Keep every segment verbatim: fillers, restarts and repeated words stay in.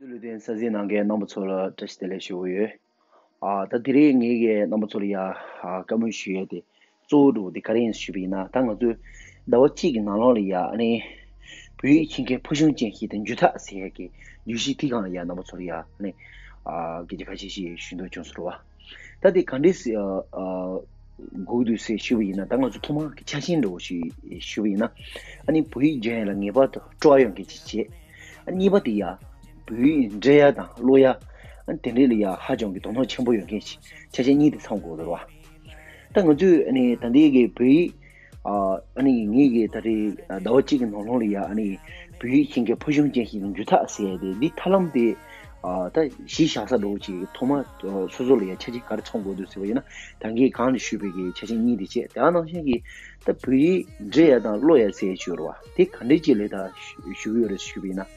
ལུས་རྟེན་གསར་འཛིན་གནང་མཁན་རྣམ་པ་ཚོ་ལ་བཀྲ་ཤིས་བདེ་ལེགས་ཞུ་གི་ཡོད། ཨ་ད་དེ་རིང་ངེད་ཀྱིས་རྣམ་པ་ཚོ་ལ་ཡ་ཨ་བཀའ་མོལ་ཞུ་ཡས་དེ་གཙོ་བོ་འདྲ་བོ་དེ་ག་རེ་ཡིན་ཞུས་པ་ཡིན་ན། ད་ང་ཚོས་ཟླ་བ་གཅིག་གི་ནང་ལོགས་ལ་ཡ་ཨ་ནི་བོད་ཡིག་ཤེས་མཁན་ཕུལ་བྱུང་ཅན་ཞིག་དང་འགྱུར་ཐག་ཟེར་ཡས་ཀྱི་བརྗོད་གཞི་དེ་སྒང་ལ་ཡ་རྣམ་པ་ཚོ་ལ་ཡ་ཨ་ནི་ཨ་སྐད་ཆ་ཁ་ཤས་ཤིག་ཞུ་འདོད་བྱུང་སོང་རེད་བ། ད་དེ་ག་འདྲས་སེ་ཨ་ཨ་དགོས་འདུག་ཟེར་ཞུས་པ་ཡིན་ན། ད་ང་ཚོ་ཐོག་མར་གྱི་ཆ་ཤས་འདྲ་བོ་ཞིག་ཞུས་པ་ཡིན་ན། ཨ་ནི་བོད་ཡིག་སྦྱང་ཡ་ལ་ངེས་པར་དུ་སྤྲོ་བ་ཡོད་མཁན་ཅིག་བྱེད། ཨ་གཉིས་པ་དེ་ཡ་བོད་ཡིག་འབྲི་ཡ་དང་ཀློག་ཡ། ཨ་ནི་དེ་འདྲས་ལ་ཡ་ཧ་ཅང་གི་དོ་སྣང་ཆེན་པོ་ཡོད་མཁན་ཞིག་ཆ་ཤས་གཉིས་དེ་ཚང་དགོས་འདུག་ར་བ། ད་ང་ཚོས་ཨ་ནི་ད་ལྟའི་གི་བོད་ཡིག་ཨ་ཨ་ནི་ངེད་ཀྱིས་ད་རེས་ཟླ་བ་གཅིག་གི་ནང་ལོགས་ལ་ཡ་ཨ་ནི་བོད་ཡིག་ཤེས་མཁན་ཕུལ་བྱུང་ཅན་ཞིག་ཏུ་འགྱུར་ཐབས་ཟེར་ཡ་དེ་འདི་ཐབས་ལམ་དེ་ཨ་ད་གཞི་བཞག་ས་འདྲ་བོ་ཅིག་ཐོག་མ་ཨ་སོ་སོ་ལ་ཡ་ཆ་རྐྱེན་ག་རེ་ཚང་དགོས་འདུག་ཟེར་བ་ཡིན་ན། ད་གིན་གོང་ལ་ཞུས་པའི་གི་ཆ་རྐྱེན་གཉིས་དེ་བྱས། དེ་ནང་བཞིན་གྱི་ད་བོད་ཡིག་འབྲི་ཡ་དང་ཀློག་ཡ་ཟེར་ཡ་ཅིག་ཡོད་རེད་བ། དེ་ག་འདྲས་ཅིག་ལ་ད་ཞུ་གི་ཡོད་རེད་ཞུས་པ་ཡིན་ན།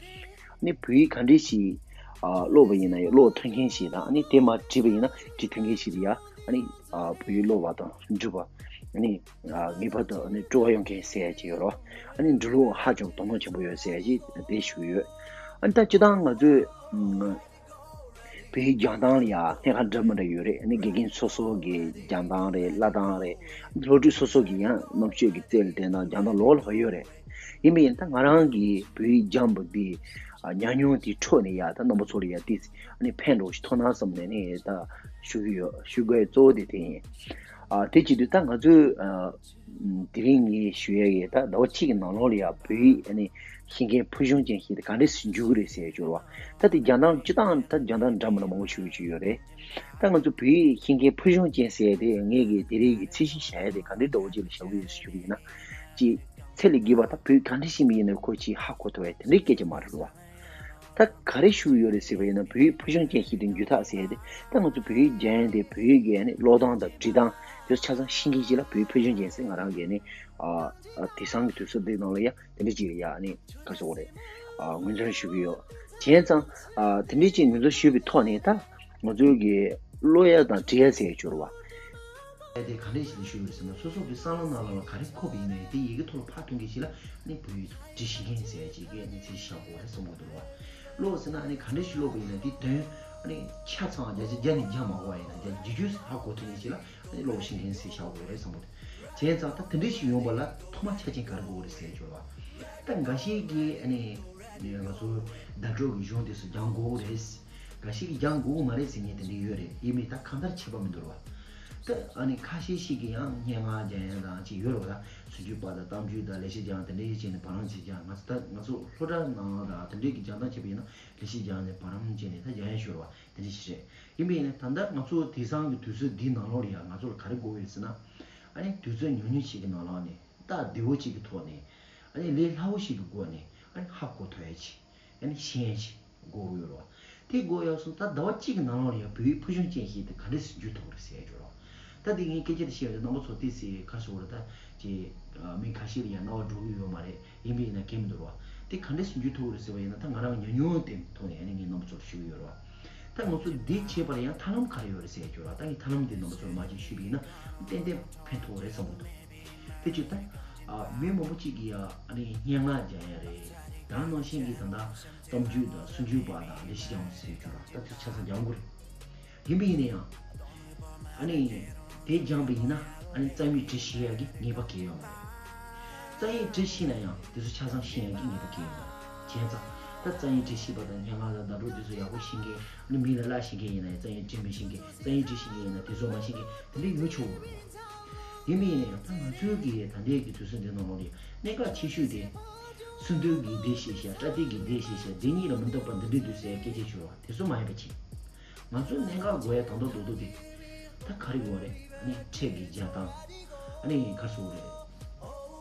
ནི་བོད་ཡིག་ག་འདྲས་ཤིག་ཨ་ཀློག་པ་ཡིན་ན་ཡང་ཀློག་ཐུབ་མཁན་ཞིག་དང་། ཨ་ནི་དེ་མར་བྲིས་པ་ཡིན་ན་བྲིས་ཐུབ་མཁན་ཞིག་ལ་ཡ་ཨ་ནི་ཨ་བོད་ཡིག་ཀློག་པ་དང་འབྲི་བ་ཨ་ནི་ཨ་ངེས་པར་དུ་ཨ་ནི་སྤྲོ་བ་ཡོད་མཁན་ཟེར་ཡ་ཅིག་ཡོད་རེད། ཨ་ནི་འབྲི་ཀློག་ཧ་ཅང་དོ་སྣང་ཆེན་པོ་ཡོད་ཟེར་ཡ་ཅིག་དེ་ཞུ་གི་ཡོད། ཨ་ནི་ད་སྤྱིར་བཏང་ང་ཚོས་ཨ་བོད་ཡིག་སྦྱང་སྟངས་ལ་ཡ་སྣ་ཁ་འདྲ་མི་འདྲ་ཡོད་རེད། ཨ་ནི་དགེ་རྒན་སོ་སོ་གི་སྦྱང་སྟངས་རེད། བསླབ་སྟངས་རེད། སློབ་ཕྲུག་སོ་སོ་གི་ཡང་རྣམ་དཔྱོད་ཀྱི་རྩལ་ལ་བརྟེན་ནས་སྦྱང་སྟངས་ལོགས་ལ་ཡོད་རེད། ཡིན་པ་ཡིན་ད་ང་རང་གིས་བོད་ཡིག་སྦྱངས་པ་འདི་ཨ་ཉམས་མྱོང་དེ་ཁྲོད་ནས་ཡ་ད་རྣམ་པ་ཚོ་ལ་ཡ་ཏིས་ཨ་ནི་ཕན་འདྲ་བོ་ཞིག་ཐོགས་ན་བསམ་ནས་ནི་ད་ཞུ་གི་ཡོད། ཞུ་དགོས་གཙོ་བོ་དེ་དེ་ཡིན། ཨ་དེ་བྱེད་དུས་ད་ང་ཚོས་ཨ་དེ་རིང་ངས་ཞུ་ཡ་ཡི་ད་ཟླ་བ་གཅིག་གི་ནང་ལོགས་ལ་ཡ་བོད་ཡིག་ཨ་ནི་ཤེས་མཁན་ཕུལ་བྱུང་ཅན་ཞིག་ད་ག་འདྲས་སེ་འགྱུར་གི་རེད་ཟེར་ཡ་ཅིག་ཡོད་རེད་བ། ད་དེ་སྦྱང་སྟངས་སྤྱིར་བཏང་ད་སྦྱང་སྟངས་འདྲ་མི་འདྲ་མང་པོ་ཞིག་ཅིག་ཡོད་རེད། ད་ང་ཚོ་བོད་ཡིག་ཤེས་མཁན་ཕུལ་བྱུང་ཅན་ཟེར་ཡ་དེ་ངས་ཀྱིས་དེ་རིང་གི་ཚད་གཞི་བཞག་ཡ་དེ་ག་འདྲའི་འདྲ་བོ་ཅིག་ལ་བཞག་གི་ཡོད་ཞུ་གི་ཡིན་ན། ཅིག་ཚད་ལས་བརྒལ་བ་ད་བོད་ག་འདྲ་ཤེས་པ་ཡིན་ན་ཁོ་ཅིག་ཧ་གོ་ཐུབ་པ་དེ་འདྲའི་སྐད་ཆ་མ་རེད་བ། ད་ག་རེ་ཞུ་གི་ཡོད་རེད་ཟེར་བ་ཡིན་ན། བོད་ཡིག་ཕུལ་བྱུང་ཅན་ཞིག་ཏུ་འགྱུར་ཐབས་ཟེར་ཡ་དེ་ད་ང་ཚོ་བོད་ཡིག་སྦྱང་ཡ་དེ་བོད་ཡིག་གི་ཨ་ནི་ཀློག་སྟངས་དང་འབྲི་སྟངས་དེ་ཆ་ཚང་ཤེས་མཁན་ཞིག་ལ་བོད་ཡིག་ཕུལ་བྱུང་ཅན་ཟེར་ང་རང་གིས་ནི་ཨ་ཨ་དེང་སང་གི་དུས་ཚོད་འདི་ནང་ལ་ཡ་དེ་འདྲ་ཅིག་ལ་ཡ་ཨ་ནི་ག་རེ་ཟེར་དགོས་རེད། ཨ་ངོས་འཛིན་ཞུ་གི་ཡོད། བྱས་ཙང་ཨ་དེ་འདྲ་ཅིག་ངོས་འཛིན་ཞུས་པའི་ཐོག་ནས་ད་ང་ཚོའི་གི་ཀློག་ཡ་དང་འབྲི་ཡ་ཟེར་ཡ་ཅིག་ཡོད་རེད་བ། དེ་ག་འདྲས་ཞིག་ལ་ཞུ་དགོས་ཟེར་ན། སོ་སོ་གི་བསམ་བློ་ནང་ལ་ག་རེ་འཁོར་བ་ཡིན་ནའི་དེ་ཡི་གེ་ཐོག་ལ་ཕར་ཐོན་མཁན་ཞིག་ལ་ནི་བོད་ཡིག་འབྲི་ཤེས་མཁན་ཟེར་ཡ་ཅིག་གི་ནི་ཚད་གཞི་བཞག་དགོས་རེད་བསམ་གྱི་འདུག་རེད་བ། ཀློག་ཟེར་ན་ཨ་ནི་ག་འདྲས་ཞིག་ཀློག་པ་ཡིན་ན་དེ་དོན་ཨ་ནི་ཆ་ཚང་བརྒྱ་ཆ་བརྒྱ་ནས་བརྒྱ་མ་གོ་བ་ཡིན་ན་བརྒྱ་ཆ་བརྒྱད་ཅུ་ཧ་གོ་ཐུབ་མཁན་ཞིག་ལ་ཨ་ནི་ཀློག་ཤེས་མཁན་ཟེར་བཞག་དགོས་རེད་བསམ་གྱི་འདུག་བྱས་ཙང་ད་དེ་འདྲས་ཞིག་ཡོང་བ་ལ་ཐོག་མ་ཆ་རྐྱེན་ག་རེ་དགོས་རེད་ཟེར་ཡ་ཅིག་ཡོད་རེད་བ། ད་འགའ་ཤས་ཀྱིས་ཨ་ནི་ང་ཚོ་བརྡ་སྤྲོད་ཀྱི་གཞུང་དེ་ཚོ་སྦྱང་དགོས་རེད། འགའ་ཞིག་གིས་སྦྱང་དགོས་ཀྱི་མ་རེད་ཟེར་མཁན་དེ་འདྲ་ཡོད་རེད། ཡིན་མིན་ད་གང་ལྟར་ཁྱད་པར་མི་འདུག་ར་བ། ད་ཨ་ནི་ཁ་ཤས་ཤིག་གིས་ཡང་སྙན་ངག་སྦྱང་ཡ་དང་ཅིག་ཡོད་རེད་བ། ད་སུམ་ཅུ་པ་དང་གཏམ་རྒྱུད་དང་ལེགས་བཤད་ལྗོན་དབང་དེ་འདྲ་ཡི་བྱས་ནས་བར་ལམ་ཅིག་སྦྱང་། ང་ཚོ་ད་ང་ཚོ་སློབ་གྲྭ་ནང་དང་དེ་འདྲའི་གི་སྦྱང་སྟངས་བྱས་པ་ཡིན་ན་ལེགས་བཤད་ལྗོན་དབང་དེ་བར་ལམ་བྱས་ནས་ད་སྦྱང་ཡ་ཞུ་རེད་བ། དེ་འདྲ་ཞིག་རེད། ཡིན་པ་ཡིན་ན་ད་ལྟ་ང་ཚོ་དེང་སང་གི་དུས་ཚོད་འདིའི་ནང་ལོགས་ལ་ཡང་ང་ཚོ་ལ་ག་རེ་དགོས་ཡོད་ཟེར་ན། ཨ་ནི་དུས་ཚོད་ཉུང་ཉུང་ཞིག་གི་ནང་ལོགས་ནས་སྟབས་བདེ་བོ་ཅིག་གི་ཐོག་ནས་ཨ་ནི་ལས་སླ་བོ་ཞིག་གི་སྒོ་ནས་ཨ་ནི་ཧ་གོ་ཐུབ་ཡ་ཅིག་ཨ་ནི་ཤེས་ཡ་ཅིག་དགོས་ཀྱི་ཡོད་རེད་བ། དེ་དགོས་ཡག་སོང་ད་ཟླ་བ་གཅིག་གི་ནང་ལོགས་ལ་ཡང་བོད་ཡིག་ཕུལ་བྱུང་ཅན་ཞིག་དེ་ག་འདྲས་སེ་འགྱུར་ཐུབ་ཀྱི་རེད་ཟེར་ཡ་ཅིག་རེད་བ། ད་དེ་ངས་སྐད་ཆ་དེ་བཤད་པ་དེ་རྣམ་པ་ཚོ་ཏོག་ཙམ་ག་རེ་ཟེར་དགོས་རེད། ད་ཅིག་མི་ཁ་ཤས་ལ་ཡང་རྣ་བར་འགྲོ་གི་ཡོད་མ་རེད། ཡིན་པ་ཡིན་ན་གལ་མི་འདུག་རེད་བ། དེ་ག་འདྲས་སེ་འགྱུར་ཐུབ་ཀྱི་རེད་ཟེར་བ་ཡིན་ན་ད་ང་རང་ཉམས་མྱོང་དེ་ཐོག་ནས་ཨ་ནི་ངས་རྣམ་པ་ཚོར་ཞུ་གི་ཡོད་རེད་བ། ད་ང་ཚོ་འདི་བྱེད་པ་ལ་ཡང་ཐབས་ལམ་ག་རེ་ཡོད་རེད་ཟེར་ཡ་ཅིག་རེད་བ། ད་ངས་ཐབས་ལམ་དེ་རྣམ་པ་ཚོར་མར་ཅིག་ཞུས་པ་ཡིན་ན་ཏན་ཏན་ཕན་ཐོགས་རེད་བསམ་གྱི་འདུག་དེ་ཅིག་ད། ཨ་མི་མང་པོ་ཅིག་གིས་ཡ་ཨ་ནི་སྙན་ངག་སྦྱང་ཡ་རེད། ད་ནང་བཞིན་གྱི་ད་ལྟ་གཏམ་རྒྱུད་དང་སུམ་ཅུ་པ་དང་ལེགས་བཤད་ལྗོན་དབང་ཟེར་རྒྱུ་ར་ད་དེ་ཆ་ཚང་སྦྱང་དགོས་རེད། ཡིན་པ་ཡིན་ན་ཡང་ཨ་ནི་དེ་སྦྱངས་པ་ཡིན་ན་ཨ་ནི་རྩོམ་ཡིག་འབྲི་ཤེས་ཡ་གི་ངེས་པ་གང་ཡང་ཡོད་མ་རེད། རྩོམ་ཡིག་འབྲི་ཤེས་ན་ཡང་དེ་ཚོ་ཆ་ཚང་ཤེས་ཡ་གི་ངེས་པ་གང་ཡང་ཡོད་མ་རེད། བྱས་ཙང་ད་རྩོམ་ཡིག་འབྲི་ཤེས་པ་དང་སྙན་ངག་དང་བརྡ་སྤྲོད་དེ་ཚོ་ཡག་པོ་ཤེས་མཁན། ཨ་ནི་མི་ལ་བསླབ་ཤེས་མཁན་ཡིན་ན་ཡང་རྩོམ་ཡིག་འབྲི་མི་ཤེས་མཁན། རྩོམ་ཡིག་འབྲི་ཤེས་མཁན་ཡིན་ན་དེ་ཚོ་མ་ཤེས་མཁན་དེ་འདྲ་ཡོད་ཆོག་གི་རེད། ཡིན་པ་ཡིན་ན་ཡང་ད་ང་ཚོའི་གི་ད་ལྟའི་གི་དུས་ཚོད་འདི་ནང་ལོགས་ལ་གནད་འགག་ཆེ་ཤོས་དེ། སུམ་མདོའི་གི་སྡེ་བཤད་བྱ། པྲ་ཏིའི་གི་སྡེ་བཤད་བྱ། སྡེ་གཉིས་ལ་མི་འདུག་པ་འདི་འདྲ་འདུག་ཟེར་སྐད་ཆ་ཤོར་བ་དེ་ཚོ་མ་ཡིན་པ་བྱེད། ང་ཚོའི་གནད་འགག་དགོས་ཡ་དང་ཐོག་རྡོག་རྡོག་དེ། ད་ག་རེ་དགོས་རེད། ཨ་ནི་ཕྲད་ཀྱི་རྒྱག་སྟངས། ཨ་ནི་ག་རེ་ཟེར་དགོས་རེད།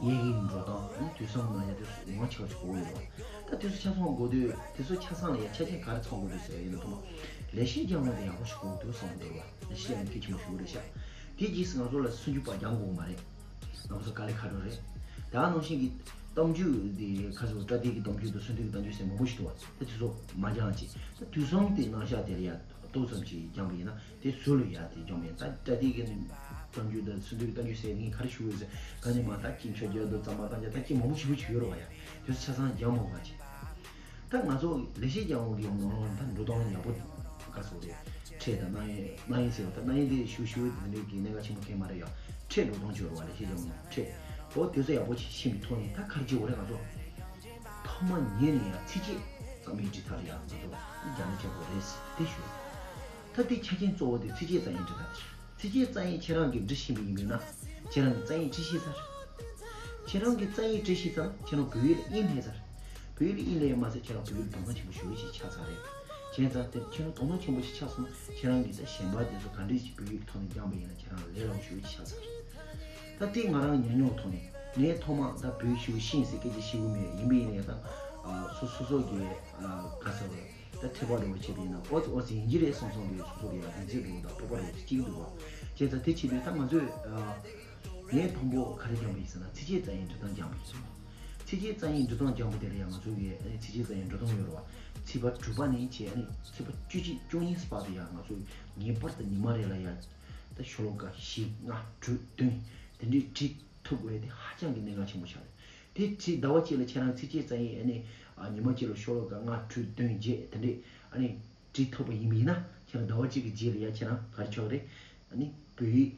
ཡི་གེའི་འགྲོ་སྟངས། ཨ་ནི་དུས་སང་ནང་ཡ་དེ་ཚོ་མང་ཆེ་བ་ཞིག་དགོས་ཡོད་རེད་བ། ད་དེ་ཚོ་ཆ་ཚང་དགོས་དུས་དེ་ཚོ་ཆ་ཚང་ལ་ཡ་ཆ་རྐྱེན་ག་རེ་ཚང་དགོས་འདུག་ཟེར་ཡ་ཡིན་ན་ཐོག་མ་ལེགས་བཤད་ལྗོན་དབང་དེ་ཡག་པོ་ཞིག་དགོས་འདུག་བསམ་གྱི་འདུག་བ། ལེགས་བཤད་ལྗོན་དབང་གལ་ཆེན་པོ་ཞིག་རེད་ཤག་དེ་རྗེས་སུ་ང་ཚོ་ལ་སུམ་ཅུ་པ་སྦྱང་དགོས་མ་རེད། ང་ཚོ་དཀའ་ལས་ཁག་འགྲོ་རེད། ད་ནང་བཞིན་གྱི་གཏམ་རྒྱུད་དེ་ཁ་སོ་པྲ་ཏིའི་གི་གཏམ་རྒྱུད་དང་སུམ་མདོའི་གི་གཏམ་རྒྱུད་ཟེར་མང་པོ་ཞིག་འདུག་བ། ད་དེ་ཚོ་མ་སྦྱངས་ཅིག་ད་དུས་སང་དེ་ནང་ཤག་དེ་ལ་ཡ་ཏོག་ཙམ་ཅིག་སྦྱངས་པ་ཡིན་ན་དེ་ཟུར་ལ་ཡ་དེ་སྦྱངས་པ་ཡིན། ད་པྲ་ཏིའི་གི་གཏམ་རྒྱུད་དང་སུམ་མདོའི་གི་གཏམ་རྒྱུད་ཟེར་ངས་ག་རེ་ཞུ་དགོས་ཟེར། ད་ནི་མ་ད་ཅིག་མཆོད་བརྗོད་དང་རྩོམ་པར་བཏང་རྒྱ་ད་ཅིག་མང་པོ་ཞེ་པོ་ཅིག་ཡོད་རེད་བ། ཡ་དེ་ཚོ་ཆ་ཚང་སྦྱངས་མ་དགོས་པ་ཅིག་ད་ང་ཚོ་ལེགས་བཤད་ལྗོན་དབང་གི་ནང་ལོགས་ད་འགྲོ་སྟངས་ཡག་པོ་ག་ཚོད་རེད། ཁྲལ་དང་གནང་ཡས་གནང་ཡས་ཟེར་བ་ད་གནང་ཡས་དེ་ཞུ་ཞུ་དེ་འདྲའི་གི་གནད་འགག་ཆེན་པོ་གང་མ་རེད་ཡ། ཁྲལ་འགྲོ་སྟངས་བྱོས་ར་བ་ལེགས་བཤད་ལྗོན་དབང་ཁྲལ་འོ་དེ་ཚོ་ཡག་པོ་ཞིག་ཤེས་པའི་ཐོག་ནས་ད་ག་རེ་བྱེད་དགོས་རེད་ང་ཚོ། ཐོག་མ་ཉིད་ནས་ཡ་ཚིགས་བཅད་གཙང་མའི་འབྲི་ཐབས་ཡ་ང་ཚོ་རྒྱ་ནག་ཆེན་པོ་རེད་ཟེར་དེ་ཞུ། ད་དེ་ཆ་རྐྱེན་གཙོ་བོ་དེ་ཚིགས་བཅད་གཙང་ཡིན་འབྲི་ཐབས་རེད། ཚིགས་བཅད་གཙང་ཡིག་ཁྱེད་རང་གིས་འབྲི་ཤེས་པ་ཡིན་པས་ན། ཁྱེད་རང་གིས་གཙང་ཡིག་འབྲི་ཤེས་ཚར། ཁྱེད་རང་གིས་གཙང་ཡིག་འབྲི་ཤེས་ཚར་ན་ཁྱེད་རང་བོད་ཡིག་ལ་དབྱིངས་སླེབས་ཚར། བོད་ཡིག་ལ་དབྱིངས་སླེབས་ཡོད་མ་ཟད་ཁྱེད་རང་བོད་ཡིག་དོ་སྣང་ཆེན་པོ་ཞེ་པོ་ཅིག་ཆགས་ཚར་རེད། བྱས་ཙང་དེ་ཁྱེད་རང་དོ་སྣང་ཆེན་པོ་ཞིག་ཆགས་སོང་ན་ཁྱེད་རང་གིས་ད་གཞན་པ་དེ་ཚོ་ག་འདྲས་ཀྱིས་བོད་ཡིག་ཐོག་ནས་སྦྱངས་པ་ཡིན་ན་ཁྱེད་རང་ལས་སླ་པོ་ཞེ་པོ་ཅིག་ཆགས་ཚར། ད་དེ་ང་རང་ཉམས་མྱོང་ཐོག་ནས་ངས་ཐོག་མ་ད་བོད་ཡིག་ཞེ་པོ་ཤེས་ཟེར་སྐད་ཆ་བཤད་ཀྱི་མེད། ཡིན་པ་ཡིན་ན་ཡང་ད་སོ་སོ་སོ་གི་ག་ཟེར་བ། ད་ཁྲེལ་བ་འདྲ་བོ་བྱས་པ་ཡིན་ན་ཨོ་ཙི་ཨོ་ཙི་ཡིན་གྱི་རེད་བསམ་བསམ་གྱི་སོ་སོ་ལ་ཡང་བདེ་སྐྱིད་འདྲ་བོ་དང་སྤོབས་པ་འདྲ་བོ་ཅིག་སྐྱེ་གི་འདུག་བ། བྱས་ཙང་དེ་བྱས་དུས་ད་ང་ཚོས་ངས་དང་པོ་ག་རེ་སྦྱངས་པ་ཡིན་ཟེར་ན་ཚིགས་བཅད་གཙང་ཡིག་འབྲི་སྟངས་སྦྱངས་པ་ཡིན། ཚིགས་བཅད་གཙང་ཡིག་འབྲི་སྟངས་སྦྱངས་པ་དེ་ལ་ཡང་ང་ཚོ་གིས་ཚིགས་བཅད་གཙང་ཡིག་འབྲི་སྟངས་ཡོད་རེད་བ། ཚིགས་པ་དྲུག་པ་ནས་བྱས་ནས་ཚིགས་པ་བཅུ་གཅིག་བཅུ་གཉིས་བར་དུ་ཡང་ང་ཚོ་ངེས་པར་དུ་ཉི་མ་རེ་ལ་ཡང་ད་ཤོ་ལོ་ཀ་བཞི་ལྔ་དྲུག་བདུན་དེ་འདྲའི་འབྲི་ཐུབ་དགོས་དེ་ཧ་ཅང་གི་གནད་འགག་ཆེན་པོ་ཆགས་རེད། དེ་བྲིས་ཟླ་བ་གཅིག་ལ་ཁྱེད་རང་ཚིགས་བཅད་གཙང་ཡིག་ཨ་ནི་ཉི་མ་གཅིག་ལ་ཤོ་ལོ་ཀ་ལྔ་དྲུག་བདུན་བརྒྱད་དེ་འདྲས་ཨ་ནི་བྲིས་ཐུབ་པ་ཡིན་པ་ཡིན་ན་ཁྱེད་རང་ཟླ་བ་གཅིག་གི་རྗེས་ལ་ཡ་ཁྱེད་རང་ག་རེ་ཆགས་ཀྱི་རེད། ཨ་ནི་བོད་ཡིག་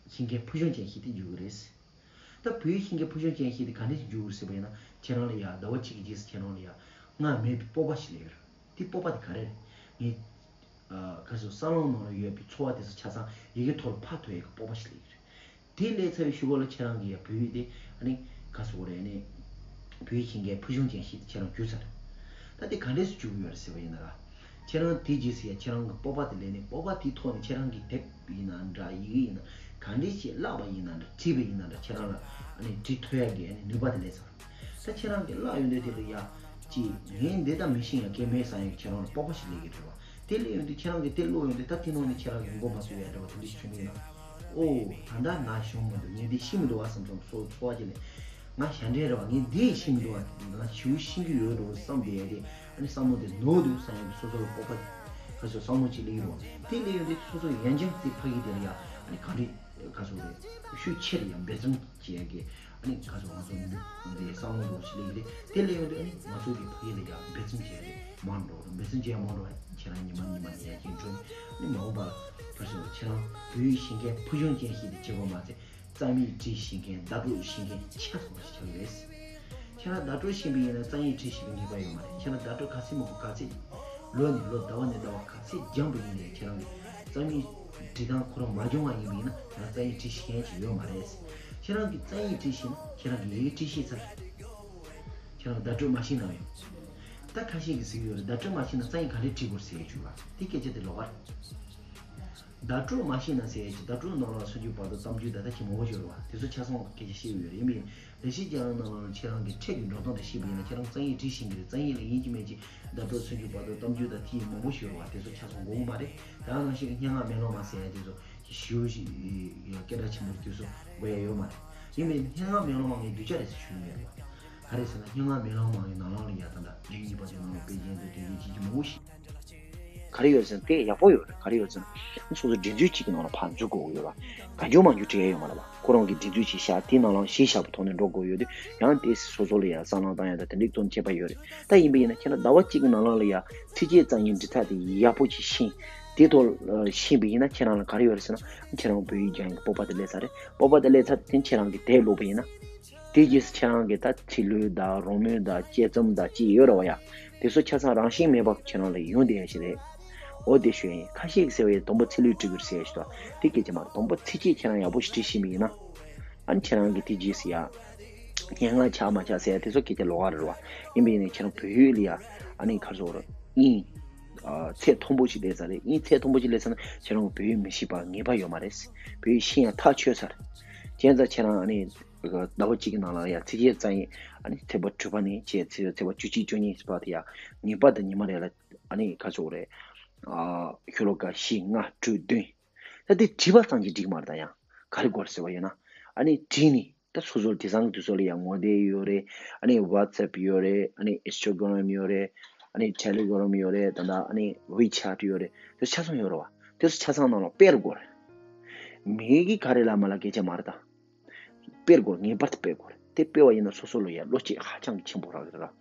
ཤེས་མཁན་ཕུལ་བྱུང་ཅན་ཞིག་ཏུ་འགྱུར་གྱི་རེད། ད་བོད་ཡིག་ཤེས་མཁན་ཕུལ་བྱུང་ཅན་ཞིག་ཏུ་ག་འདྲས་འགྱུར་གྱི་རེད་ཟེར་བ་ཡིན་ན་ཁྱེད་རང་ལ་ཡ་ཟླ་བ་གཅིག་གི་རྗེས་སུ་ཁྱེད་རང་ལ་ཡ་སྔར་མེད་པའི་སྤོབས་པ་ཞིག་སླེབས་ཡོད་རེད། དེ་སྤོབས་པ་དེ་ག་རེ་རེད། ངས་ཨ་ག་ཚོད་བསམ་བློ་ནང་ལ་ཡོད་པའི་ཚོར་བ་དེ་ཚོ་ཆ་ཚང་ཡི་གེ་ཐོག་ལ་ཕབ་ཐུབ་ཡག་གི་སྤོབས་པ་ཞིག་སླེབས་ཡོད་རེད། དེ་སླེབས་ཚར་བའི་གཞུག་གུ་ལ་ཁྱེད་རང་གིས་ཡ་བོད་ཡིག་དེ་ཨ་ནི་ག་ཚོད་རེད་ཨ་ནི་བོད་ཡིག་ཤེས་མཁན་ཕུལ་བྱུང་ཅན་ཞིག་ཁྱེད་རང་གྱུར་ཚར། ད་དེ་ག་འདྲས་སུ་འགྱུར་གྱི་ཡོད་རེད་ཟེར་བ་ཡིན་ན་ར། ཁྱེད་རང་དེ་རྗེས་སུ་ཡ་ཁྱེད་རང་གི་སྤོབས་པ་དེ་སླེབས་ནས་སྤོབས་པ་དེའི་ཐོག་ནས་ཁྱེད་རང་གིས་དེབ་ཡིན་ན་འདྲ་ཡི་གེ་ཡིན་ན་ག་འདྲས་ཞིག་བཀླགས་པ་ཡིན་ན་འདྲ་བྲིས་པ་ཡིན་ན་འདྲ་ཁྱེད་རང་ལ་ཨ་ནི་བྲིས་ཐུབ་ཡག་གི་ཨ་ནི་ནུས་པ་དེ་སླེབས་ཚར། ད་ཁྱེད་རང་གིས་བཀླགས་ཡོང་དུས་དེ་ལ་ཡ། ཅིག་ངས་འདི་ལྟ་མི་ཤེས་ཡ་གལ་མེད་བསམ་ཡ་ཁྱེད་རང་ལ་སྤོབས་པ་ཞིག་སླེབས་ཀྱི་རེད་བ། དེ་སླེབས་ཡོང་དུས་ཁྱེད་རང་གིས་དེ་ཀློག་ཡོང་དུས་ད་དེ་ནང་ནས་ཁྱེད་རང་གིས་མགོ་མ་ཚོས་ཡ་འདྲ་བ་དེ་འདྲ་ཞིག་བྱུང་གི་ཡིན་ན། ཨོ། ད་ལྟ་ང་ཞོན་མི་འདུག་ངས་འདི་ཤེས་མི་འདུག་བ་བསམ་བསམ་ཚོར་ཚོར་བ་ཅིག་སླེབས། ང་ཞན་ཁྲལ་རེད་བ། ངས་འདི་ཤེས་མི་འདུག་བ། ང་ཞེ་པོ་ཤེས་ཀྱི་ཡོད་འགྲོ་བསམ་བསྡད་ཡ་དེ་ཨ་ནི་བསམ་བློ་དེ་ནོར་འདུག་བསམ་ཡ་གི་སོ་སོ་ལ་སྤོབས་པ་ག་ཚོད་བསམ་བློ་ཅིག་སླེབས་ཀྱི་རེད་བ། དེ་སླེབས་ཡོང་དུས་སོ་སོ་ཡང་ཅིན་དེ་ཕ་གི་དེ་ལ་ཡ་ཨ་ནི་ག་འདྲ་ག་ཚོད་རེད། ཤུགས་ཆེ་རུ་ཡང་འབད་བརྩོན་བྱེད་ཡ་གི་ཨ་ནི་ག་ཚོད་ང་ཚོ་འདི་བསམ་བློ་འདྲ་བོ་ཞིག་སླེབས་ཀྱི་རེད། དེ་སླེབས་ཡོང་དུས་ཨ་ནི་ང་ཚོ་གི་ཕ་གི་ལ་ཡང་འབད་བརྩོན་བྱེད་ཡ་དེ་མང་འགྲོ་རེད། འབད་བརྩོན་བྱེད་ཡ་མང་འགྲོ་བ་ཁྱེད་རང་ཉི་མ་ཉི་མ་ནས་ཡར་རྒྱས་འགྲོ་ནས་ཨ་ནི་མ་འོངས་པ་ལ་ག་ཚོད་ཁྱེད་རང་བོད་ཡིག་ཤེས་མཁན་ཕུལ་བྱུང་ཅན་ཞིག་ཏུ་བྱེད་དགོས་མ་ཟད། རྩོམ་ཡིག་བྲིས་ཤེས་མཁན་བརྡ་སྤྲོད་ཤེས་མཁན་ཆ་ཚང་བ་ཞིག་ཆགས་ཀྱི་རེད། ཁྱེད་རང་བརྡ་སྤྲོད་ཤེས་པ་ཡིན་ན་རྩོམ་ཡིག་བྲིས་ཤེས་པའི་ངེས་པ་ཡོད་མ་རེད། ཁྱེད་རང་བརྡ་སྤྲོད་ག་ཚད་མང་པོ་ག་ཚད་ལོ་ནས་ལོ་ཟླ་བ་ནས་ཟླ་བ་ག་ཚད་སྦྱངས་པ་ཡིན་ནའི་ཁྱེད་རང་གི་རྩོམ་ཡིག་འབྲི་སྟངས་ཁོ་རང་མ་སྦྱོང་བ་ཡིན་པ་ཡིན་ན་ཁྱེད་རང་རྩོམ་ཡིག་བྲིས་ཤེས་མཁན་ཅིག་ཡོད་མ་རེད། ཁྱེད་རང་གིས་རྩོམ་ཡིག་བྲིས་ཤེས་ན་ཁྱེད་རང་གིས་ཡི་གེ་བྲིས་ཤེས་ཚར། ཁྱེད་རང་བརྡ་སྤྲོད་མ་ཤེས་ན་ཡང་། ད་ཁ་ཤས་ཀྱིས་ཟེར་གྱི་ཡོད་རེད། བརྡ་སྤྲོད་མ་ཤེས་ན་རྩོམ་ཡིག་ག་འདྲས་བྲིས་དགོས་ཟེར་གྱི་བྱུང་བ་དེ་སྐད་ཆ་དེ་ལོགས་ཀ་རེད། བརྡ་སྤྲོད་མ་ཤེས་ན་ཟེར་ཡས་ཀྱི་བརྡ་སྤྲོད་ནང་ལ་སུམ་ཅུ་པ་དང་གཏམ་རྒྱུད་དང་ད་ཁྱེད་མང་པོ་ཡོད་རེད་བ། དེ་ཚོ་ཆ་ཚང་སྐད་ཆ་བཤད་ཡོད་རེད། ཡིན་པས་ལེགས་བཤད་ལྗོན་དབང་ནང་ལ་ཁྱེད་རང་གི་ཁྲལ་གྱི་འགྲོ་སྟངས་དེ་ཤེས་པ་ཡིན་ན་ཁྱེད་རང་རྩོམ་ཡིག་བྲིས་ཤེས་ཀྱི་རེད། རྩོམ་ཡིག་ལ་ཡིན་གཅིག་མིན་གཅིག་བརྡ་སྤྲོད་སུམ་ཅུ་པ་དང་གཏམ་རྒྱུད་དང་དེ་ཡི་མང་པོ་ཡོད་རེད་བ། དེ་ཚོ་ཆ་ཚང་དགོས་ཀྱི་མ་རེད། ད་ནང་བཞིན་སྙན་ངག་མེ་ལོང་མ་ཟེར་ཡ་དེ་ཚོ་ཞེ་པོ་ཞིག་སྐད་གྲགས་ཆེན་པོ་རེད། དེ་ཚོ་དགོས་ཡ་ཡོད་མ་རེད། ཡིན་པས་སྙན་ངག་མེ་ལོང་མ་ངས་སྡུག་ཅག་རེད་ཟེར་ཞུ་གི་མེད་རེད་བ། ག་རེ་ཟེར་ན་སྙན་ངག་མེ་ལོང་མ་ཡི་ནང་ལོགས་ལ་ཡ་ད་ལྟ་ལེའུ་གཉིས་པ་དེ་ནང་ལ་དཔེ་རྒྱན་དང་དེ་ཚོ་ཅིག་ཅིག་མང་པོ་ཞིག་ག་རེ་ཡོད་ཟེར་ན་དེ་ཡག་པོ་ཡོད་རེད། ག་རེ་ཡོད་ཟེར་ན་སོ་སོ་སྒྲིག་འཛུགས་གཅིག་གི་ནང་ལ་ཕར་འཛུལ་དགོས་ཀྱི་ཡོད་པ། གང་བྱུང་མང་བྱུང་བྲིས་ཡ་ཡོད་མ་རེད་པ། ཁོ་རང་གི་སྒྲིག་འཛུགས་གཅིག་བཞག་དེའི་ནང་ལ་གཞི་བཞག་པའི་ཐོག་ནས་འགྲོ་དགོས་ཡོད་དུས་ཡང་དེ་སོ་སོ་ལ་ཡ་བསམ་བློ་བཏང་ཡ་དང་དེ་འདྲའི་གཙོ་ཆེ་བ་ཡོད་རེད། ད་ཡིན་པ་ཡིན་ན་ཁྱེད་རང་ཟླ་བ་གཅིག་གི་ནང་ལོགས་ལ་ཡ་ཚིགས་བཅད་རྩོམ་ཡིག་འབྲི་ཐབས་དེ་ཡག་པོ་ཅིག་ཤེས། དེ་ཐོག་ཤེས་པ་ཡིན་ན་ཁྱེད་རང་ལ་ག་རེ་ཡོད་རེད་ཟེར་ན་ཁྱེད་རང་བོད་ཡིག་སྦྱང་ཡག་གི་སྤོབས་པ་དེ་སླེབས་ཚར་རེད། སྤོབས་པ་དེ་སླེབས་ཚར་དེ་ཁྱེད་རང་གི་དེབ་ཀློག་པ་ཡིན་ན། དེ་རྗེས་སུ་ཁྱེད་རང་གིས་ད་ཚིག་ལྷུག་དང་རོལ་མོ་དང་དཔྱད་རྩོམ་དང་ཅི་ཡོད་རེད་བ་ཡ། དེ་ཚོ་ཆ་ཚང་རང་བཞིན་མེད་པར་ཁྱེད་རང་ལ་ཡོང་བསྡད་ཡ་ཞིག་རེད། འོ་དེ་ཞུ་ཡ་ཡིན། ཁ་ཤས་ཀྱིས་ཟེར་བ་ཡིན་དང་པོ་ཚིག་ལྷུག་འབྲི་དགོས་ཟེར་ཡ་ཞིག་འདུག་དེ་སྐད་ཆ་མ་རེད། དང་པོ་ཚིགས་བཅད་ཁྱེད་རང་ཡག་པོ་ཞིག་འབྲི་ཤེས་པ་ཡིན་ན། ཨ་ནི་ཁྱེད་རང་གིས་དེ་རྗེས་སུ་ཡ། སྙན་ངག་ཆགས་མ་ཆགས་ཟེར་ཡ་དེ་ཚོ་སྐད་ཆ་ལོགས་ཀ་རེད་བ། ཡིན་པ་ཡིན་ནའི་ཁྱེད་རང་བོད་ཡིག་ལ་ཡ། ཨ་ནི་ག་རེ་ཟེར་དགོས་རེད། དབྱིངས། ཨ། ཚད་མཐོན་པོ་ཞིག་སླེབས་ཚར་རེད། དབྱིངས་ཚད་མཐོན་པོ་ཞིག་སླེབས་ཚར་ན་ཁྱེད་རང་བོད་ཡིག་མི་ཤེས་པ་ངེས་པར་ཡོད་མ་རེད། བོད་ཡིག་ཤེས་ཡ་ཐག་ཆོད་ཚར། བྱས་ཙང་ཁྱེད་རང་ཨ་ནི། ཟླ་བ་གཅིག་གི་ནང་ལ་ཡང་ཚིགས་བཅད་རྩོམ་ཡིག་ཨ་ནི་ཚེག་བར་དྲུག་པ་ནས་བྱས་ཚེག་བར་བཅུ་གཅིག་བཅུ་གཉིས་བར་དུ་ཡང་ངེས་པར་དུ་ཉི་མ་རེ་ལ་ཨ་ནི་ག་ཚོད་རེད། ཨ། ཤོ་ལོ་ཀ་བཞི་ལྔ་དྲུག་བདུན། ད་དེ་བྲིས་པ་ཙམ་གྱིས་འགྲིག་མ་རེད། ད་ཡང་ག་རེ་དགོས་རེད་ཟེར་བ་ཡིན་ན། ཨ་ནི་བྲིས་ནས་ད་སོ་སོར་དེང་སང་གི་དུས་ཚོད་ལ་ཡང་ངོ་དེབ་ཡོད་རེད། ཨ་ནི་ཝ་ཊི་སེབ་ཡོད་རེད། ཨ་ནི་ཨིན་སི་ཊ་གྷི་རམ་ཡོད་རེད། ཨ་ནི་ཊེ་ལི་གྷི་རམ་ཡོད་རེད། ད་ལྟ་ཨ་ནི་ཝི་ཆེ་ཊི་ཡོད་རེད། དེ་ཆ་ཚང་ཡོད་རེད་བ། དེ་ཚོ་ཆ་ཚང་ནང་ལ་སྤེལ་དགོས་རེད། མི་གིས་ག་རེ་ལབ་མ་ལབ་སྐད་ཆ་མ་རེད་ད། སྤེལ་དགོས། ངེས་པར་དུ་སྤེལ་དགོས་རེད། དེ་སྤེལ་བ་ཡིན་ན་སོ་སོ་ལ་ཡང་བློ་སྐྱེད་ཧ་ཅང་གི་ཆེན་པོ་རག་གི་རེད།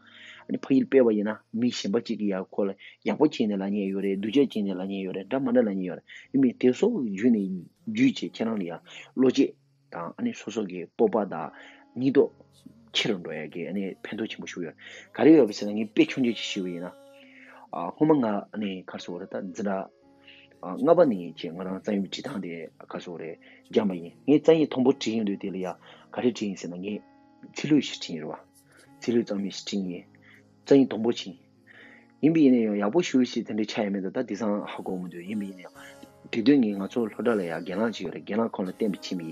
ཨ་ནི་ཕ་ཡུལ་སྤེལ་བ་ཡིན་ན་མི་གཞན་པ་གཅིག་གིས་ཡ་ཁོ་ལ་ཡག་པོ་བྱས་ནས་ལབ་མཁན་ཡོད་རེད། སྡུག་ཅག་བྱས་ནས་ལབ་མཁན་ཡོད་རེད། འདྲ་མི་འདྲ་ལབ་མཁན་ཡོད་རེད། ཡིན་པས་དེ་ཚོ་བརྒྱུད་ནས་བརྒྱུད་བྱས་ཁྱེད་རང་ལ་ཡ་བློ་སྐྱེད་དང་ཨ་ནི་སོ་སོ་གི་སྤོབས་པ་དང་སྙིང་སྟོབས་ཆེ་རུ་འགྲོ་ཡ་གི་ཨ་ནི་ཕན་ཐོགས་ཆེན་པོ་ཞིག་ཡོད། ག་རེ་ཡོད་པ་ཟེར་ན་ངས་དཔེ་ཆུང་ཆུང་ཅིག་ཞུས་པ་ཡིན་ན། ཨ་སྔོན་མ་ང་ཨ་ནི་ག་རེ་ཟེར་དགོས་རེད། ད་འཛིན་གྲྭ་ཨ་ལྔ་པ་ནས་བྱས་ང་རང་རྩོམ་ཡིག་བྲིས་སྟངས་དེ་ག་རེ་ཟེར་དགོས་རེད། སྦྱངས་པ་ཡིན། ངས་རྩོམ་ཡིག་དང་པོ་བྲིས་ཡོང་དུས་དེ་ལ་ཡ་ག་རེ་བྲིས་ཡིན་ཟེར་ན། ངས་ཚིག་ལྷུག་ཞིག་བྲིས་ཡིན་རེད་བ། ཚིག་ལྷུག་ཙམ་ཞིག་བྲིས་ཡིན། རྩོམ་ཡིག་དང་པོ་བྱས་ཡིན། ཡིན་པ་ཡིན་ན་ཡང་ཡག་པོ་ཞེ་པོ་ཞིག་དེ་འདྲའི་ཆགས་ཡོད་མེད་དེ་ད་དེང་སང་ཧ་གོ་མི་འདུག་ཡིན་པ་ཡིན་ན་ཡང་དེ་དུས་ངས་ང་ཚོ་སློབ་གྲྭ་ལ་ཡང་རྒན་ལགས་ཅིག་ཡོད་རེད། རྒན་ལགས་ཁོང་ལ་བསྟན་པ་ཕྱིན་པ་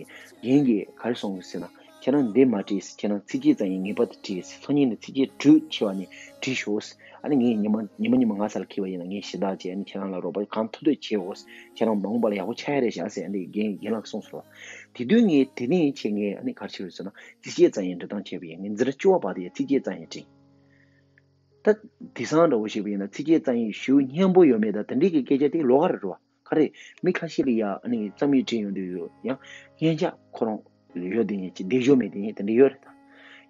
ཡིན། རྒན་གྱིས་ག་རེ་གསུངས་ཟེར་ན། ཁྱེད་རང་འདི་མ་བྲིས། ཁྱེད་རང་ཚིགས་བཅད་ཙམ་ཡིན་ངེས་པར་དུ་བྲིས། སང་ཉིན་ནས་ཚིགས་བཅད་དྲུག་ཆེ་བ་ནས་བྲིས་ཤོག་ཨ་ནི་ངས་ཉི་མ་ཉི་མ་ཉི་མ་ང་ས་ལ་འཁྱེར་བ་ཡིན་ན་ངས་ཞུ་དག་བྱས། ཨ་ནི་ཁྱེད་རང་ལ་རོགས་པ་གང་ཐུབ་ཐུབ་བྱེད་འོ། ཁྱེད་རང་མ་འོངས་པ་ལ་ཡག་པོ་ཆགས་ཡ་རེད་ཤག་ཟེར། ཨ་ནི་རྒན་རྒན་ལགས་གསུངས་སོང་བ། དེ་དུས་ངས་དེ་ནས་བྱས་ངས་ཨ་ནི་ག་རེ་བྱས་ཟེར་ན། ཚིགས་བཅད་ཙམ་ཡིན་འབྲི་སྟངས་བྱས་པ་ཡིན། ངས་འཛིན་གྲྭ་བཅུ་པ་བར་དུ་ཡང་ཚིགས་བཅད་ཙམ་ཡིན་བྲིས། ད་དེང་སང་འདྲ་བོ་བྱས་པ་ཡིན་ན་ཚིགས་བཅད་རྩོམ་ཡིག་ཞེ་པོ་སྙན་པོ་ཡོད་མེད་དང་དེ་འདྲའི་གི་སྐད་ཆ་དེ་ལོགས་ཀ་རེད་བ། ག་རེ། མི་ཁ་ཤས་ལ་ཡ་ཨ་ནི་རྩོམ་ཡིག་བྲིས་ཡོང་དུས་ཡོད་ཡང་སྙན་ཆ་ཁོ་རང་ཡོད་དེ་ཉིད་ཀྱི་བདེ་ཤོས་མེད་དེ་ཉིད་དེ་འདྲ་ཡོད་རེད་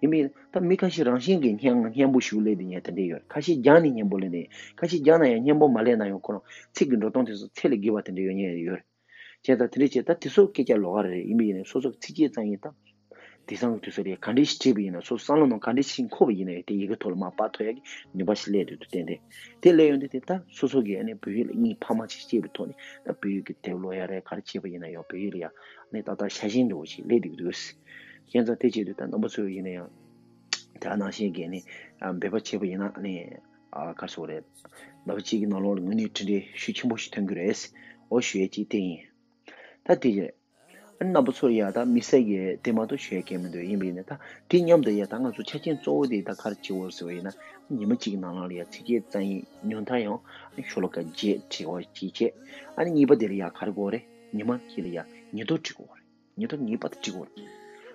ད། ཡིན་པས་ད་མི་ཁ་ཤས་རང་བཞིན་གྱིས་སྙན་སྙན་པོ་ཞེ་པོ་སླེབས་དེ་ཉིད་དེ་འདྲ་ཡོད་རེད། ཁ་ཤས་སྦྱངས་ནས་སྙན་པོ་སླེབས་དེ། ཁ་ཤས་སྦྱངས་ན་ཡང་སྙན་པོ་མ་སླེབས་ན་ཡང་ཁོ་རང་ཚིག་གི་འགྲོ་སྟངས་དེ་ཚོ་ཚད་ལས་བརྒལ་བ་དེ་འདྲ་ཡོད་ཉེན་ཡོད་རེད། བྱས་ཙང་དེ་འདྲ་བྱས་ད་དེ་ཚོ་སྐད་ཆ་ལོགས་ཀ་རེད། ཡིན་པ་ཡིན་ནའི་སོ་སོ་ཚིགས་བཅད་རྩོམ་ཡིག་དང་། དེང་སང་གི་དུས་ཚོད་ལ་ག་འདྲ་ཞིག་བྲིས་པ་ཡིན་ན། སོ་སོ་བསམ་བློ་ནང་ག་འདྲ་ཞིག་འཁོར་བ་ཡིན་ན་ཡང་དེ་ཡི་གེ་ཐོག་ལ་མར་ཕབ་ཐུབ་ཡ་གི་ནུས་པ་ཞིག་སླེབས་འདུག་ཏན་ཏན། དེ་སླེབས་ཡོང་དུས་དེ་ད་སོ་སོ་གི་ཨ་ནི་བོད་ཡིག་ལ་སྙིང་འཕར་མ་ཅིག་སྐྱེས་པའི་ཐོག་ནས་ད་བོད་ཡིག་གི་དེབ་ཀློག་ཡ་རེད། ག་རེ་བྱས་པ་ཡིན་ན་ཡང་བོད་ཡིག་ལ་ཡ་ཨ་ནི་ཏག་ཏག་ཤ་ཞེན་འདྲ་བོ་ཞིག་སླེབས་འདུག་འདུག་བྱས་ཙང་དེ་བྱེད་དུས་ད་རྣམ་པ་ཚོ་ཡིན་ན་ཡང་དེ་ནང་བཞིན་གྱི་ཨ་ནི་འབད་པ་བྱས་པ་ཡིན་ན་ཨ་ནི། ཨ་ག་རེ་ཟེར་དགོས་རེད། ཟླ་བ་གཅིག་གི་ནང་ལོགས་ལ་དངོས་གནས་གྲུབ་འབྲས་ཤུགས་ཆེན་པོ་ཞིག་ཐོན་གྱི་རེད། འོ་ཞུ་ཡས་གཅིག་དེ་ཡིན། ད་དེ་རེད། ཨ་ནི་རྣམ་པ་ཚོ་ཡ་ད་དམིགས་བསལ་གྱི་དེ་མ་གཏོགས་ཞུ་ཡས་གང་མི་འདུག་ཡིན་པ་ཡིན་ན་ད་དེ་མཉམ་དུ་ཡ་ད་ང་ཚོ་ཆ་རྐྱེན་གཙོ་བོ་དེ་ད་ག་རེ་བྱེད་དགོས་ཟེར་བ་ཡིན་ན། ཉི་མ་གཅིག་གི་ནང་ལོགས་ལ་ཡ་ཚིགས་བཅད་རྩོམ་ཡིག་ཉུང་མཐའ་ཡང་ཤོ་ལོ་ཀ་བརྒྱད་བྲིས་པ་གཅིག་བྱས། ཨ་ནི་གཉིས་པ་དེ་ལ་ཡ་ག་རེ་དགོས་རེད། ཉི་མ་གཅིག་ལ་ཡ་ཉིན་ཐོ་བྲིས་དགོས་རེད། ཉིན་ཐོ་ངེས་པར་དུ་བྲིས་དགོས་རེད།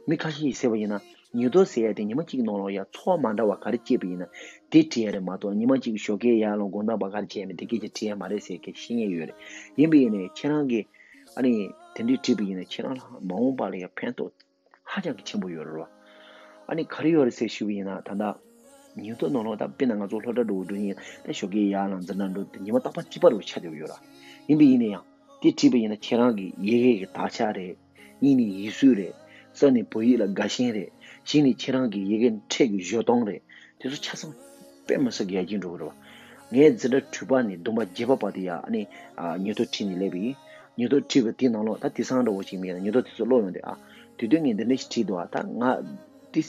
མི་ཁ་ཤས་ཀྱིས་ཟེར་བ་ཡིན་ན། ཉིན་ཐོ་ཟེར་ཡ་དེ་ཉི་མ་གཅིག་གི་ནང་ལོགས་ཡ་ཚོར་བ་མ་འདྲ་བ་ག་རེ་སྐྱེས་པ་ཡིན་ན་དེ་བྲིས་ཡ་རེད་མ་གཏོགས། ཉི་མ་གཅིག་གི་ཞོགས་ཀས་ཡར་ལངས་དགོང་དག་བར་ག་རེ་བྱས་མེད་དེ་སྐད་ཆ་བྲིས་ཡ་མ་རེད་ཟེར་མཁན་ཤེས་མཁན་ཡོད་རེད། ཡིན་པ་ཡིན་ནའི་ཁྱེད་རང་གིས་ཨ་ནི་དེ་འདྲས་བྲིས་པ་ཡིན་ན་ཁྱེད་རང་ལ་མ་འོངས་པ་ལ་ཡ་ཕན་ཐོགས་ཧ་ཅང་གི་ཆེན་པོ་ཡོད་རེད་བ། ཨ་ནི་ག་རེ་ཡོད་རེད་ཟེར་ཞུས་པ་ཡིན་ན། ད་ལྟ་ཉིན་ཐོ་ནང་ལོགས་ད་དཔེར་ན་ང་ཚོ་སློབ་གྲྭ་འགྲོ་འགྲོ་ཡིན་ད་ཞོགས་ཀས་ཡར་ལངས་འཛིན་གྲྭ་འགྲོ་དེ་ཉི་མ་རྟག་པར་གཅིག་པ་རུ་ཆགས་བསྡད་ཡོད་ར། ཡིན་པ་ཡིན་ན་ཡང་དེ་བྲིས་པ་ཡིན་ན་ཁྱེད་རང་གི་ཡི་གེ་གི་དག་ཆ་རེད། གཉིས་ནས་ཡིག་གཟུགས་རེད། གསུམ་ནས་བོད་ཡིག་ལ་དགའ་ཞེན་རེད། བཞི་ནས་ཁྱེད་རང་གི་ཡི་གེ་ཕྲད་ཀྱི་སྦྱོར་སྟངས་རེད། དེ་ཚོ་ཆ་ཚང་དཔེ་མི་སྲིད་ཡར་རྒྱས་འགྲོ་གི་རེད་བ། ངས་འཛིན་གྲྭ་དྲུག་པ་ནས་བདུན་པ་བརྒྱད་པ་བར་དུ་ཡ་ཨ་ནི་ཨ་ཉིན་ཐོ་བྲིས་ནས་སླེབས་པ་ཡིན། ཉིན་ཐོ་བྲིས་པ་དེའི་ནང་ལོགས་ད་དེང་སང་འདྲ་བོ་ཞིག་མིན་ན་ཉིན་ཐོ་དེ་ཚོ་ཀློག་ཡོང་དུས། ཨ་དེ་དུས་ངས་འདི་འདྲ་ཞིག་བྲིས་འདུག་ཨ་ད་ང་དེ་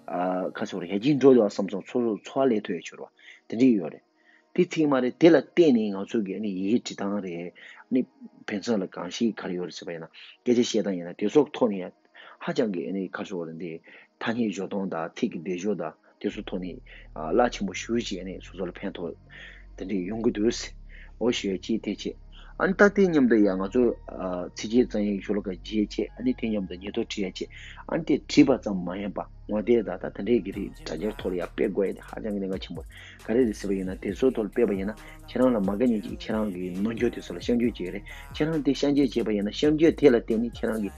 ཨ་ག་ཚོད་རེད། ཡར་རྒྱས་འགྲོ་འདུག་ཨ་བསམ་སོང་། ཚོར་ཚོར་བ་སླེབས་ཐུབ་ཡ་ཅིག་ཡོད་རེད་བ། དེ་འདྲ་ཡོད་རེད། དེ་ཚིག་མ་རེད། དེ་ལ་བརྟེན་ནས་ང་ཚོ་གི་ཨ་ནི་ཡི་གེ་འབྲི་སྟངས་རེད། ཨ་ནི་ཕན་ཚུན་ལ་གང་ཞིག་ག་རེ་ཡོད་རེད་ཟེར་བ་ཡིན་ན། སྐད་ཆ་བཤད་སྟངས་ཡིན་ན་དེ་ཚོ་ཐོག་ནས་ཡང་ཧ་ཅང་གི་ཨ་ནི་ག་རེ་ཟེར་དགོས་རེད། འདི་ཐ་སྙད་སྦྱོར་སྟངས་དང་ཚིག་གི་སྡེབ་སྦྱོར་དང་དེ་ཚོ་ཐོག་ནས་ཨ་རླབས་ཆེན་པོ་ཞེ་པོ་ཅིག་ཨ་ནི་སོ་སོ་ལ་ཕན་ཐོགས་དེ་འདྲས་ཡོང་གི་འདུག་འོ་ཞུ་ཡ་གཅིག་དེ་བྱས། ཨ་ནི་ད་དེ་མཉམ་དུ་ཡང་ང་ཚོ་ཨ་ཚིགས་བཅད་རྩོམ་ཡིག་ཤོ་ལོ་ཀ་བརྒྱད་བྱས། ཨ་ནི་དེ་མཉམ་དུ་ཉིན་ཐོ་བྲིས་ཡ་བྱས། ཨ་ནི་དེ་བྲིས་པ་ཙམ་མ་ཡིན་པ་ངོ་དེབ་དང་ད་དེ་འདྲས་ཀྱི་རིགས་དྲ་རྒྱའི་ཐོག་ལ་ཡང་སྤེལ་དགོས་ཡ་དེ་ཧ་ཅང་གི་གནད་འགག་ཆེན་པོ་རེད། ག་རེ་རེད་ཟེར་བ་ཡིན་ན་དེ་ཚོའི་ཐོག་ལ་སྤེལ་བ་ཡིན་ན་ཁྱེད་རང་ལ་མ་དགའ་མཁན་ཅིག་ཁྱེད་རང་གི་ནོར་འཁྲུལ་དེ་ཚོ་ལ་སྐྱོན་བརྗོད་བྱེད་ཀྱི་རེད། ཁྱེད་རང་དེ་སྐྱོན་བརྗོད་བྱས་པ་ཡིན་ན་སྐྱོན་བརྗོད་དེ་ལ་བརྟེན་ནས་ཁྱེད་རང་གི་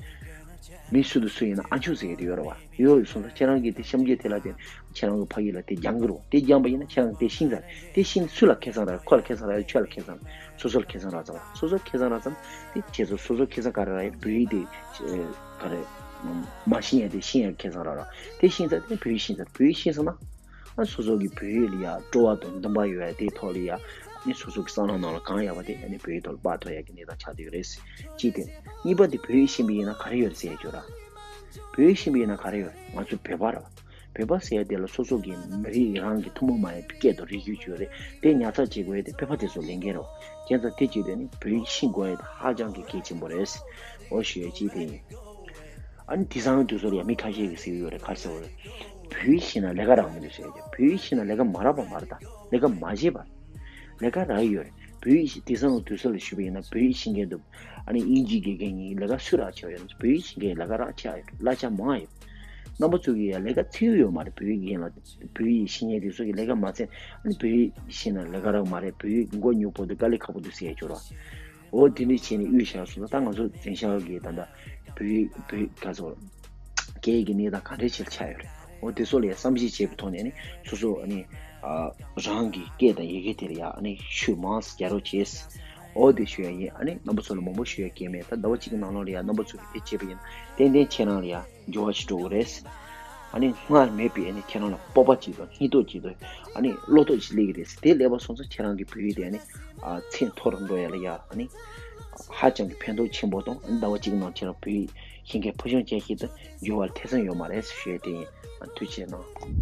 མི་སུ་དང་སུ་ཡིན་ན་ཨ་མཆོག་ཟེར་གྱི་དེ་ཡོད་རེད་བ། ཡོད་སོང་ཙང་ཁྱེད་རང་གིས་དེ་སྐྱོན་བརྗོད་དེ་ལ་བརྟེན་ནས་ཁྱེད་རང་གི་ཕ་ཡུལ་ལ་དེ་སྦྱང་གི་རེད་བ། དེ་སྦྱངས་པ་ཡིན་ན་ཁྱེད་རང་གིས་དེ་ཤེས་ཚར་རེད། དེ་ཤེས་ནས་སུ་ལ་ཁེ་བཟང་རག་ཁོ་ལ་ཁེ་བཟང་རག་ཁྱོད་ལ་ཁེ་བཟང་རག་སོ་སོ་ལ་ཁེ་བཟང་རག་ཙམ། སོ་སོ་ཁེ་བཟང་རག་ཙམ། དེ་ཁྱེད་ཚོ་སོ་སོ་ཁེ་བཟང་ག་རེ་རག་ཡོད། བོད་ཡིག་དེ་ག་རེ་མ་ཤེས་ཡ་དེ་ཤེས་ཡ་ཁེ་བཟང་རག་རག་དེ་ཤེས་ཚར་དེ་བོད་ཡིག་ཤེས་ཚར། བོད་ཡིག་ཤེས་སོང་ན། ཨ་སོ་སོ་གི་བོད་ཡིག་ལ་ཡ་སྤྲོ་བ་དང་འདུན་པ་ཡོད་ཡ་དེའི་ཐོག་ལ་ཡ་ནི་སོ་སོ་གི་བསམ་བློ་ནང་ལ་གང་ཡག་པ་དེ་ཨ་ནི་བོད་ཡིག་ཐོག་ལ་སྤར་ཐུབ་ཡ་གི་གནས་སྟངས་ཆགས་བསྡད་ཡོད་རེད། གཅིག་དེ། གཉིས་པ་དེ་བོད་ཡིག་ཤེས་པ་ཡིན་ན་ག་རེ་ཡོད་རེད་ཟེར་ཡ་ཅིག་ཡོད་ར། བོད་ཡིག་ཤེས་པ་ཡིན་ན་ག་རེ་ཡོད་རེད། ང་ཚོ་བོད་པ་རེད་བ། བོད་པ་ཟེར་ཡ་དེ་ལ་སོ་སོ་གི་མི་རིགས་རང་གི་ཐུན་མོང་མ་ཡིན་པའི་སྐད་དང་རིག་གཞུང་ཅིག་ཡོད་རེད། དེ་ཉར་ཚགས་བྱེད་དགོས་ཡ་དེ་བོད་པ་དེ་ཚོ་ལས་འགན་རེད་བ། བྱས་ཙང་དེ་གཅིག་དེ་ནི་བོད་ཡིག་ཤེས་དགོས་ཡ་དེ་ཧ་ཅང་གི་གལ་ཆེན་པོ་རེད། འོ་ཞུ་ཡ་གཅིག་དེ་ཡིན། ཨ་ནི་དེང་སང་དུས་ཚོད་ལ་ཡ་མི་ཁ་ཤས་ཀྱིས་ཟེར་གྱི་ཡོད་རེད། ག་རེ་ཟེར་བ་རེད། བོད་ཡིག་ཤེས་ན་ལས་ཀ་རག་མི་འདུག་ཟེར་གྱི། བོད་ཡིག་ཤེས་ན་ལས་ཀ་མ་རག་པ་མ་རེད་ད། ལས་ཀ་མ་བྱས་པ་རེད། ལས་ཀ་རག་ཡོད་རེད། བོད་ཡིག་ཤེས་དེང་སང་དུས་ཚོད་ལ་ཞུས་པ་ཡིན་ན་བོད་ཡིག་ཤེས་མཁན་འདུག་ཨ་ནི་དབྱིན་ཇིའི་དགེ་རྒན་ཡིན། ལས་ཀ་སུ་རག་ཆེ་བ་ཡོད་ན་བོད་ཡིག་ཤེས་མཁན་ལས་ཀ་རག་ཆེ་བ་ཡོད་རེད། གླ་ཆ་མང་ཡོད། རྣམ་པ་ཚོ་གིས་ཡ་ལས་ཀ་འཚོལ་ཡོད་མ་རེད། བོད་ཡིག་རྒན་ལ་བོད་ཡིག་ཤེས་མཁན་དེ་ཚོ་གིས་ལས་ཀ་མ་འཚོལ། ཨ་ནི་བོད་ཡིག་ཤེས་ན་ལས་ཀ་རག་མ་རེད། བོད་ཡིག་མགོ་རྙོག་པོ་འདུག་དཀའ་ལས་ཁག་པོ་འདུག་ཟེར་ཡ་ཅིག་ཡོད་རེད་བ། འོ་དེ་འདྲ་བྱས་ནས་དབུས་བཞག་སོང་ཙང་ད་ང་ཚོ་འཛིན་བྱ་གི་ད་ལྟ་བོད་ཡིག་བོད་ཡིག་ག་ཚོད་སྐད་ཡིག་གི་གནས་སྟངས་ག་འདྲ་ཞིག་ཆགས་ཡོད་རེད། འོ་དེ་ཚོ་ལ་ཡང་བསམ་གཞིག་བྱས་པའི་ཐོག་ནས་ནི་སོ་སོ་ཨ་ནི་ ཨ་རང་གི་སྐད་དང་ཡི་གེ་དེ་ལ་ཡ་ཨ་ནི་ཤུགས་མང་ཙམ་རྒྱག་རོགས་བྱེད། འོ་དེ་ཞུ་ཡ་ཡིན། ཨ་ནི་རྣམ་པ་ཚོ་ལ་མང་པོ་ཞུ་ཡ་གལ་མེད། ད་ཟླ་བ་གཅིག་གི་ནང་ལོགས་ལ་ཡ་རྣམ་པ་ཚོ་གིས་དེ་བྱས་པ་ཡིན་ན་ཏན་ཏན་ཁྱེད་རང་ལ་ཡ་འགྱུར་བ་ཞིག་འགྲོ་གི་རེད། ཨ་ནི་སྔར་མེད་པའི་ཨ་ནི་ཁྱེད་རང་ལ་སྤོབས་པ་ཅིག་དང་སྙིང་སྟོབས་ཅིག་དང་ཨ་ནི་བློ་སྟོབས་ཅིག་སླེབས་ཀྱི་རེད། དེ་སླེབས་པ་སོང་ཙང་ཁྱེད་རང་གི་བོད་ཡིག་དེ་ཨ་ནི་ཨ་ཚད་མཐོ་རུ་འགྲོ་ཡ་ལ་ཡ་ཨ་ནི་ཧ་ཅང་གི་ཕན་ཐོགས་ཆེན་པོ་དང་ཨ་ནི་ཟླ་བ་གཅིག་ནང་ཁྱེད་རང་བོད་ཡིག་ཤེས་མཁན་ཕོ་གཞོན་ཅན་ཞིག་ཏུ་འགྱུར་བ་ཐེ་ཚོམ་ཡོད་མ་རེད་ཞུ་ཡ་དེ་ཡིན། ཨ་ཐུགས་རྗེ་གནང་།